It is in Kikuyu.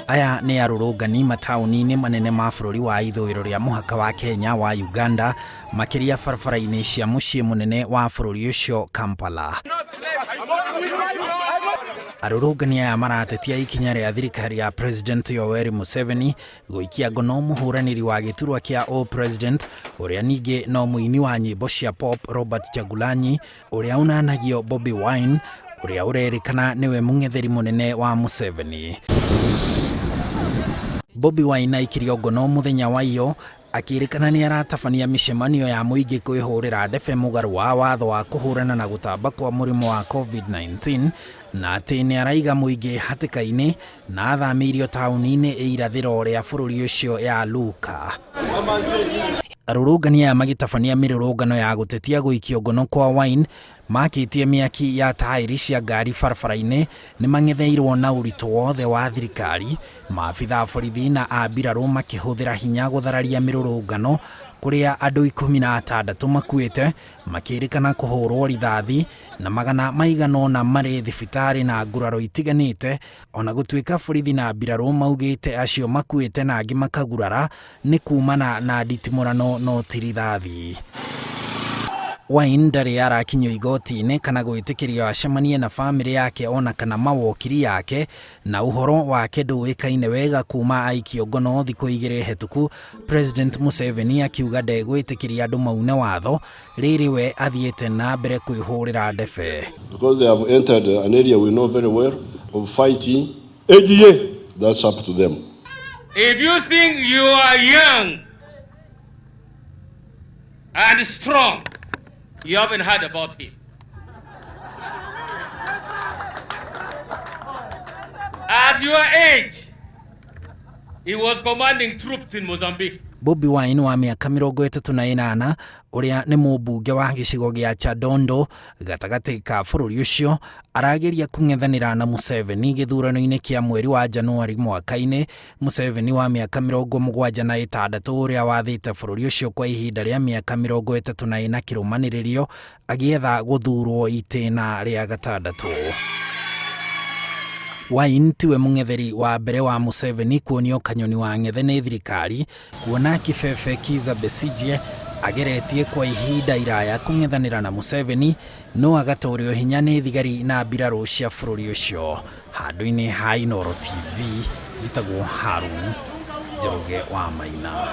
Aya nĩ arũrũngani mataũni-inĩ manene ma bũrũri wa ithũĩro rĩa mũhaka wa Kenya wa Uganda, makĩria barabara-inĩ cia mũciĩ mũnene wa bũrũri ũcio Kampala. Arũrũngani aya maratetia ikinya rĩa thirikari ya President Yoweri Museveni gũikia ngono mũhũranĩri wa gĩturwa kĩa ũ-president ũrĩa ningĩ no mũini wa nyĩmbo cia pop Robert Kyagulanyi ũrĩa unanagio Bobi Wine ũrĩa ũrerĩkana nĩwe mũng'etheri mũnene wa Museveni. Bobi Wine aikirio ngono mũthenya wa iyo akĩrĩkana nĩ aratabania mĩcemanio ya mũingĩ kwĩhũrĩra ndebe mũgarũ wa watho wa kũhũrana na gũtamba kwa mũrimũ wa COVID-19 na atĩ nĩ araiga mũingĩ hatĩka-inĩ na athamĩirio taũni-inĩ ĩ irathĩro rĩa bũrũri ũcio ya Luka. Arũrũngani aya magĩtabania mĩrũrũngano ya gũtetia gũikio ngono kwa Wine makĩtie mĩaki ya taĩri cia ngari barabara-inĩ nĩ mang'etheirwo na ũritũ wothe wa thirikari, maabitha a borithi na a mbirarũ makĩhũthĩra hinya gũthararia mĩrũrũngano kũrĩa andũ 16 makuĩte makĩrĩkana kũhũrwo rithathi na magana maigana ũna marĩ thibitarĩ na nguraro itiganĩte ona gũtuĩka borithi na mbirarũ maugĩte acio makuĩte na angĩ makagurara nĩ kumana na nditimũrano no ti rithathi. Wine ndarĩ arakinyio igoti-inĩ kana gwĩtĩkĩrio acemanie na bamĩrĩ yake ona kana mawokiri yake na ũhoro wake ndũĩkaine wega kuma aikio ngono thikũ 2 hetũku. President Museveni akiuga ndegwĩtĩkĩria andũ maune watho rĩrĩ we athiĩte na mbere kwĩhũrĩra ndebe. Because they have entered an area we know very well of fighting, AGA. That's up to them. If you think you are young and strong, you haven't heard about him. At your age, he was commanding troops in Mozambique. Bobi Wine wa mĩaka 38 ũrĩa nĩ mũmbunge wa gĩcigo gĩa Kyadondo gatagatĩ ka bũrũri ũcio arageria kũng'ethanĩra na Museveni gĩthurano-inĩ kĩa mweri wa Januari mwaka-inĩ. Museveni wa mĩaka 76 ũrĩa wathĩte bũrũri ũcio kwa ihinda rĩa mĩaka 34 kĩrũmanĩrĩrio agĩetha gũthurwo itĩna rĩa gatandatũ. Wine tiwe mũng'etheri wa mbere wa Museveni kuonio kanyoni wa ng'ethe nĩ thirikari kuona kibebe Kizza Besigye ageretie kwa ihinda iraya kũng'ethanĩra na Museveni no agatorio hinya nĩ thigari na mbirarũ cia bũrũri ũcio. Handũ-inĩ ha Inooro TV njĩtagwo Harun Njoroge wa Maina.